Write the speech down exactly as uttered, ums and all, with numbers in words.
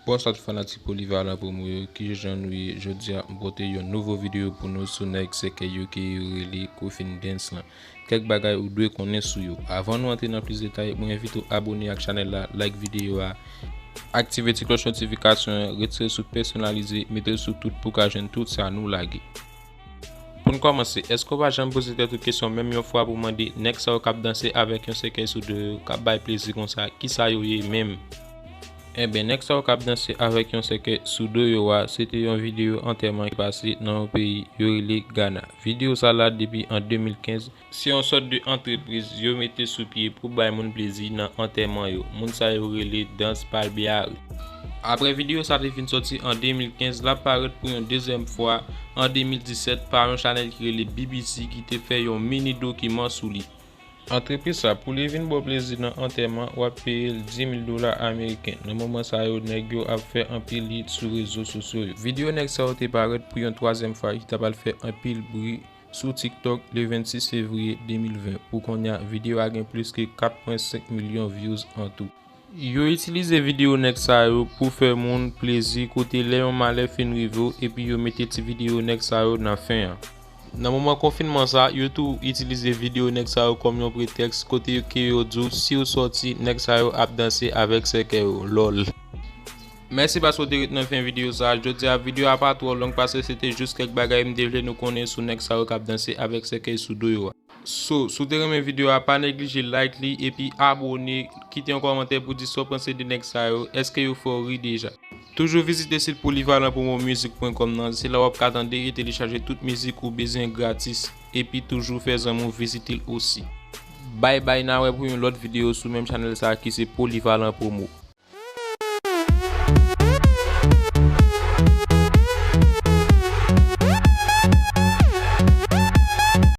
Bonswa tout fanatik Polyvalent Promo yo, kijan nou ye? Jodi a, m pote yon nouvo videyo pou nou sou nèg sèkèy yo ke yo rele Coffin Dance lan. Kèk bagay ou dwe konnen sou yo. Avan nou antre nan plis detay, mwen envite w abone ak chanèl la, like videyo a, aktive ti klòch notifikasyon an, retire sou pèsonalize, mete l sou tout pou w ka jwenn tout sa nou lage. Pou n kòmanse, èske w pa janm poze tèt ou kesyon menm yon fwa pou mande nèg sa yo k ap danse avèk yon sèkèy sou do yo, k ap bay plezi konsa, kisa yo ye menm? Enben, nèg sa yo k ap danse avèk yon sèkèy sou do yo a, se te yon videyo antèman ki pase nan yon peyi yo rele Gana. Videyo sa la depi an de mil kenz, se yon sòt de antrepriz yo mete sou pye pou bay moun plezi nan antèman yo. Moun sa yo rele dans palbyari. Apre videyo sa te fin sòti an de mil kenz, l ap parèt pou yon dezyèm fwa an de mil disèt pa yon chanèl ki rele B B C ki te fè yon mini dokiman sou li. Antrepriz sa, pou li vin ba w plezi nan antèman, w ap peye l dis mil dola ameriken. Nan moman sa yo, nèg yo ap fè anpil hit sou rezo sosyo yo. Videyo nèg sa yo te parèt pou yon twazyèm fwa ki ta pral fè anpil bri sou TikTok le vennsis fevriye de mil ven. Pou kounye a, videyo a gen plis ke kat pwen senk milyon views an tou. Yo itilize videyo nèg sa yo pou fè moun plezi kote lè yon malè fin rive w epi yo mete ti videyo nèg sa yo nan fen an. Nan moman konfinman sa, yo tou itilize videyo nèg sa yo kòm yon pretèks kote ke yo di w si w sòti, nèg sa yo ap danse avèk sèkèy yo. Lòl. Mèsi paske w te ret nan fen videyo sa a. Jodi a, videyo a pa twò long paske se te jis kèk bagay m te vle nou konnen sou nèg sa yo k ap danse avèk sèkèy sou do yo a. So, si w te renmen videyo a, pa neglije like li epi abone, kite yon kòmantè pou di sa w panse de nèg sa yo, èske yo fè w ri deja? Toujou vizite sit polyvalent promo music point com nan, se la w ap ka tande e telechaje tout mizik ou bezwen gratis, epi toujou fè zanmi w vizite l osi. Bay bay, n a wè pou yon lòt videyo sou menm chanèl sa a ki se Polyvalent Promo.